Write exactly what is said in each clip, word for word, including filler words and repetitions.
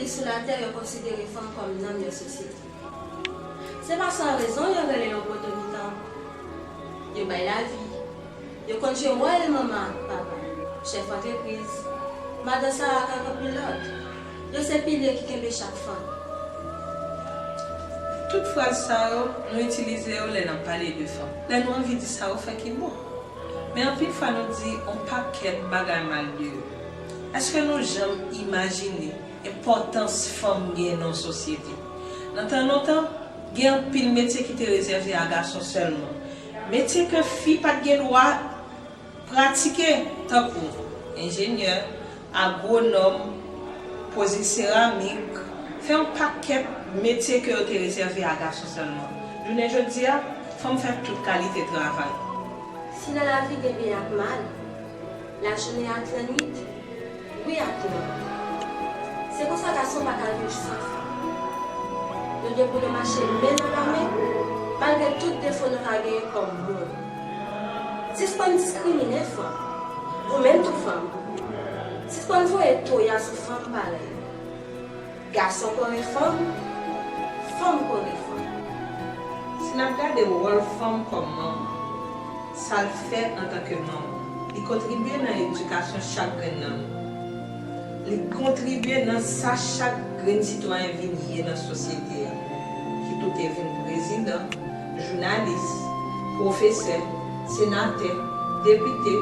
Sou latè, yo konsidere fanm kòm nanm nan sosyete. Se pa san rezon yo rele yo poto mitan. Yo bay lavi. Yo konn jwe wòl manman ak papa, chèf antrepriz, madan sa ak anpil lòt. Yo se pilye ki kenbe chak fanm. Tout fraz sa yo, nou itilize yo lè n ap pale de fanm. Lè nou anvi di sa yo fè ki bon. Men anpil fwa nou di yon pakèt bagay mal de yo. Èske nou janm imajine enpòtans fanm gen nan yon sosyete? Nan tan lontan, gen anpil metye ki te rezève a gason sèlman. Metye ke fi pa t gen dwa pratike, tankou enjenyè, agwonòm, poze seramik, fè yon pakèt metye ke yo te rezève a gason sèlman. Jounen jodi a, fanm fè tout kalite travay. Si nan lavi gen byen ak mal, lajounen ak lannwit, wi ak non. Se konsa gason pa ka viv san fanm. Nou gen pou nou mache men nan men, malgre tout defo nou ka genyen kòm moun. Sispann diskrimine fanm, ou menm tou fanm. Sispann voye toya sou fanm parèy ou. Gason kore fanm, fanm kore fanm. Si n ap gade wòl fanm kòm manman, sa l fè antanke manman, li kontribye nan edikasyon chak grenn nan nou. Li kontribye nan sa chak grenn sitwayen vin ye nan sosyete a, kit ou te vin prezidan, jounalis, pwofesè, senatè, depite.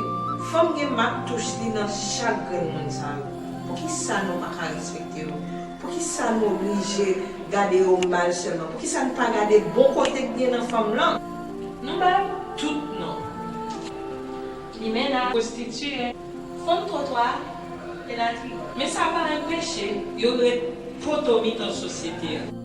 Fanm gen mak touch li nan chak grenn moun sa yo. Poukisa nou pa ka respekte yo? Poukisa nou oblije gade yo mal sèlman? Poukisa n pa gade bon kote k gen nan fanm lan? Nou ba yo tout non. Limena, pwostitiye, fanm twotwa, elatriye. Men sa pa anpeche yo ret poto mitan sosyete a.